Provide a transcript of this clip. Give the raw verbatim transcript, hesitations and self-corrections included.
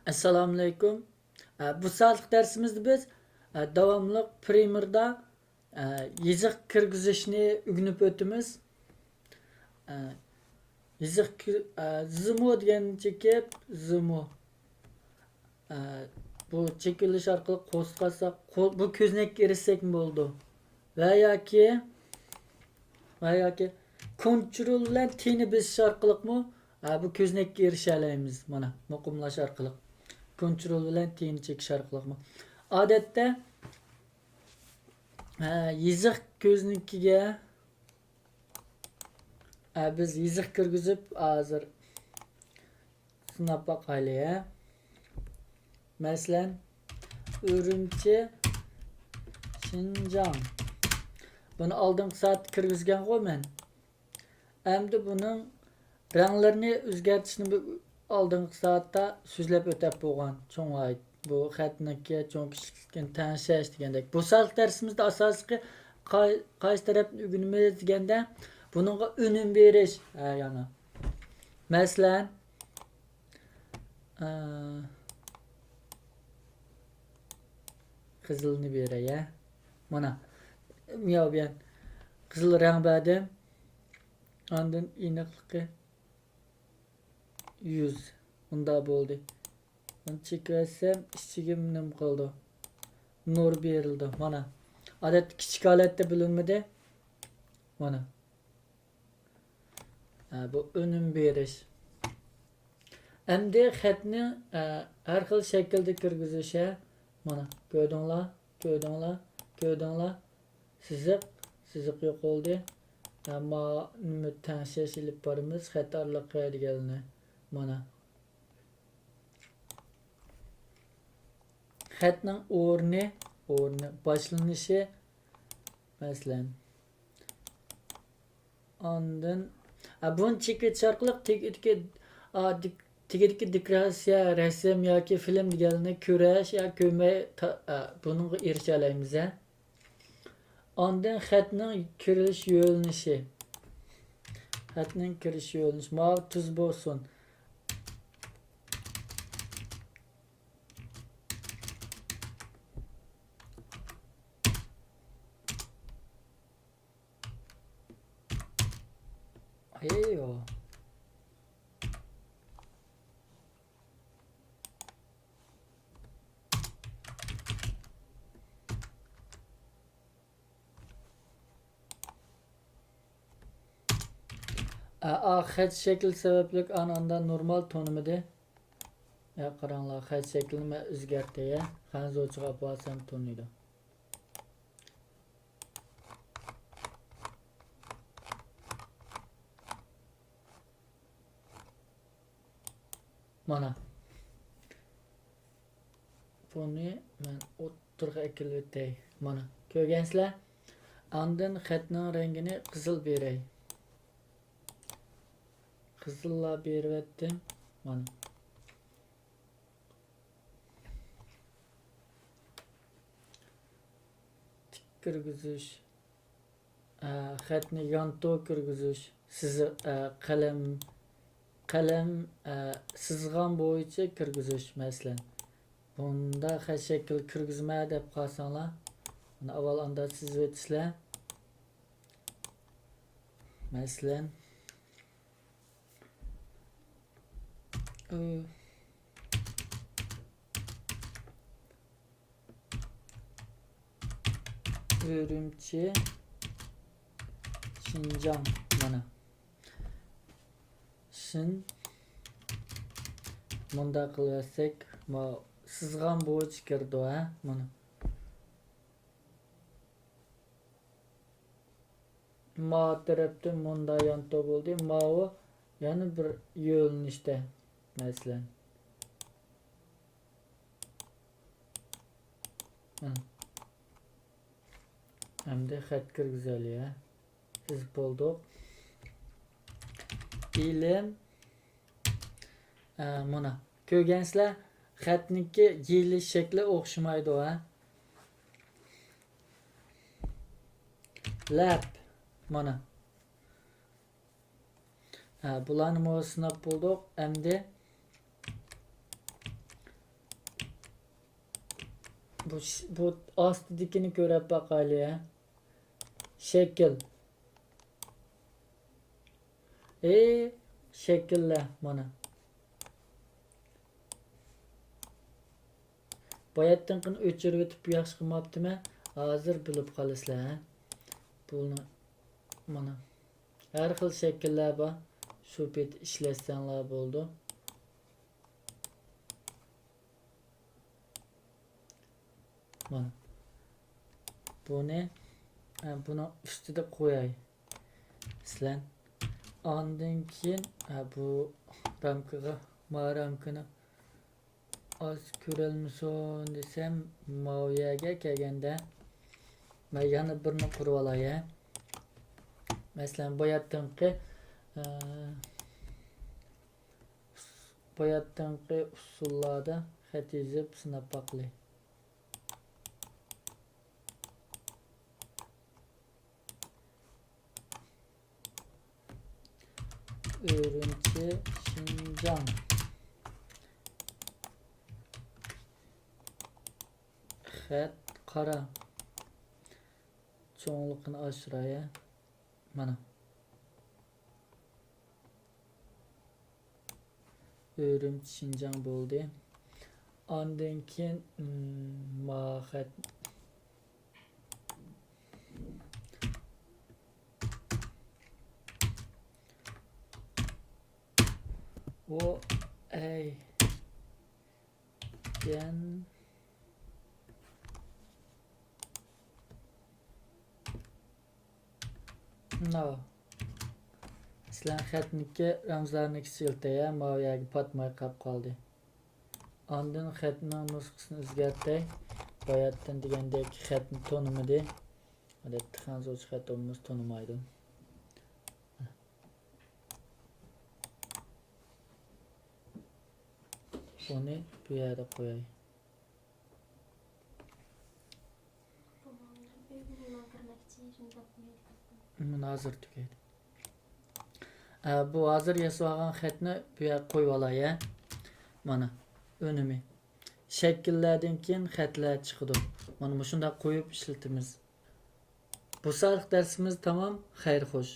ئەسسالامۇئەلەيكۇم. ئە، بۇ سائەتلىك دەرسىمىزدە بىز، ئە، داۋاملىق پرىمېردا، ئە، يېزىق كىرگۈزۈشنى ئۆگىنىپ ئۆتىمىز. ئە، يېزىق كىر-، ئە، زىمۇ دېگەننى چېكىپ، زىمۇ. ئە، بۇ چېكىۋېلىش ئارقىلىق قوزغاتساق، قو-، بۇ كۆزنەككە ئېرىشسەكمۇ بولىدۇ. ۋە ياكى، ۋە ياكى كونترول بىلەن تىنى بېسىش ئارقىلىقمۇ، ئە، بۇ كۆزنەككە ئېرىشەلەيمىز. مانا، مۇقىملاش ئارقىلىق. كونترول بىلەن تىنى چېكىش ئارقىلىقمۇ. ئادەتتە، ئە، يېزىق كۆزنىكىگە، ئە، بىز يېزىق كىرگۈزۈپ، ھازىر سىناپ باقايلى، ھە. مەسىلەن، ئۈرۈمچى، شىنجاڭ. بۇنى ئالدىنقى سائەتتە كىرگۈزگەنغۇ مەن. ئەمدى بۇنىڭ رەڭلىرىنى ئۆزگەرتىشنى بۇ ئالدىنقى سائەتتە سۆزلەپ ئۆتەپ بولغان. چوڭ ۋايىت. بۇ خەتنىڭكى چوڭ كىچىكلىكىنى تەڭشەش دېگەندەك. بۇ سائەتلىك دەرسىمىزدە ئاساسلىقى قاي-، قايسى تەرەپنى ئۆگىنىمىز دېگەندە، بۇنىڭغا ئۈنۈم بېرىش. ھە، يەنە. مەسىلەن، ئە، قىزىلنى بېرەي، ھە. مانا. مياۋبيەن. قىزىل رەڭ بەردىم. ئاندىن ئېنىقلىقى يۈز. ئۇنداق بولدى. بۇنى چېكىۋەتسەم، ئىچىگە نېمە قالىدۇ؟ نۇر بېرىلىدۇ. مانا. ئادەتتە كىچىك ھالەتتە بىلىنمىدى. مانا. ھە، بۇ ئۈنۈم بېرىش. ئەمدى خەتنى، ئە، ھەر خىل شەكىلدە كىرگۈزۈش، ھە. مانا، كۆردۈڭلار، كۆردۈڭلار، كۆردۈڭلار. سىزىق، سىزىق يوقالدى. ئەمما نېمە تەڭشەش ئېلىپ بارىمىز، خەت ئارىلىقى دېگەننى. مانا. خەتنىڭ ئورنى، ئورنى، باشلىنىشى، مەسىلەن. ئاندىن، ئا، بۇنى چېكىۋېتىش ئارقىلىق تېگىدىكى، ئا، دىك-، تېگىدىكى دېكوراتسىيە، رەسىم ياكى فىلىم دېگەنلەرنى كۆرۈش يا كۆرمەي تا-، ئا، بۇنىڭغا ئېرىشەلەيمىز، ھە. ئاندىن خەتنىڭ كىرىش يۆنىلىشى. خەتنىڭ كىرىش يۆنىلىشى. ماۋۇ تۈز بولسۇن. ھەييو. ئا، ئا، خەت شەكلى سەۋەبلىك ئان-، ئاندا نورمال تونۇمىدى. يا، قاراڭلار، خەت شەكلىنى مەن ئۆزگەرتەي، يا. خەنزۇچىغا ئاپارسام تونۇيدۇ. مانا. بۇنى مەن ئوتتۇرىغا ئەكېلىۋېتەي. مانا، كۆرگەنسىلەر؟ ئاندىن خەتنىڭ رەڭگىنى قىزىل بېرەي. قىزىللا بېرىۋەتتىم. مانا. تىك كىرگۈزۈش. ئە، خەتنى يانتۇ كىرگۈزۈش، سىزىق، ئە، قەلەم، قەلەم، ئە، سىزغان بويىچە كىرگۈزۈش، مەسىلەن. بۇنداق خەت شەكىل كىرگۈزمە دەپ قالساڭلار، مانا ئاۋۋال ئاندا سىزىۋېتىسىلەر. مەسىلەن، ئۈ-، ئۈرۈمچى، شىنجاڭ، مانا. شىن، مۇنداق قىلىۋەتسەك، ما-، سىزغان بويىچە كىرىدۇ، ھە، مانا. ماۋۇ تەرەپتىن مۇنداق يانتۇ بولدى. ماۋۇ يەنە بىر يۆنىلىشتە، مەسىلەن. ھە. ئەمدى خەت كىرگۈزەيلى، ھە. سىزىپ بولدۇق. ئىلىم. ئە، مانا. كۆرگەنسىلەر، خەتنىڭكى يېيىلىش شەكلى ئوخشىمايدۇ، ھە. لەپ. مانا. ھە، بۇلارنىمۇ سىناپ بولدۇق. ئەمدى، بۇ، بۇ ئاستىدىكىنى كۆرۈپ باقايلى، ھە. شەكىل. ئى، شەكىللەر مانا. باياتىنقىنى ئۆچۈرۈۋېتىپ ياخشى قىلماپتىمەن. ھازىر بىلىپ قالىسىلەر، ھە. بۇنى مانا. ھەر خىل شەكىللەر بار. شۇ پېتى ئىشلەتسەڭلار بولىدۇ. مانا. بۇنى، ئە، بۇنىڭ ئۈستىدە قوياي. مەسىلەن، ئاندىن كېيىن، ئە، بۇ رامكىغا، ما رامكىنى ئاز كۆرەلمىسۇن دېسەم، ماۋۇ يەرگە كەلگەندە، مەن يەنە بىرنى قۇرۇۋالاي، ھە. مەسىلەن، باياتىنقى، ئە، باياتىنقى ئۇسسۇللاردا خەت يېزىپ سىناپ باقىلى. ئۈرۈمچى، شىنجاڭ. خەت قارا. چوڭلۇقىنى ئاشۇراي. مانا. ئۈرۈمچى، شىنجاڭ بولدى. ئاندىن كېيىن، م، ما خەت. ئۇ، ئەي. دېگەن. ماۋۇ. مەسىلەن، خەتنىكى رەمزلەرنى كىچىكلىتەي، ماۋۇ يەرگە پاتماي قاپ قالدى. ئاندىن خەتنىڭ نۇسخىسىنى ئۆزگەرتەي. باياتىن دېگەندەك خەتنى تونۇمىدى. ئادەتتە خەنزۇچە خەت بولمىسا تونۇمايدۇ. بۇنى بۇ يەردە قوياي. مانا ھازىر تۈگەيدۇ. ئە، بۇ ھازىر ياسىۋالغان خەتنى بۇ يەرگە قويۇۋالاي، ھە. مانا، ئۈنۈمى. شەكىللەردىن كېيىن خەتلەر چىقىدۇ. مانا مۇشۇنداق قويۇپ ئىشلىتىمىز. بۇ سانلىق دەرسىمىز تامام. خەير خوش.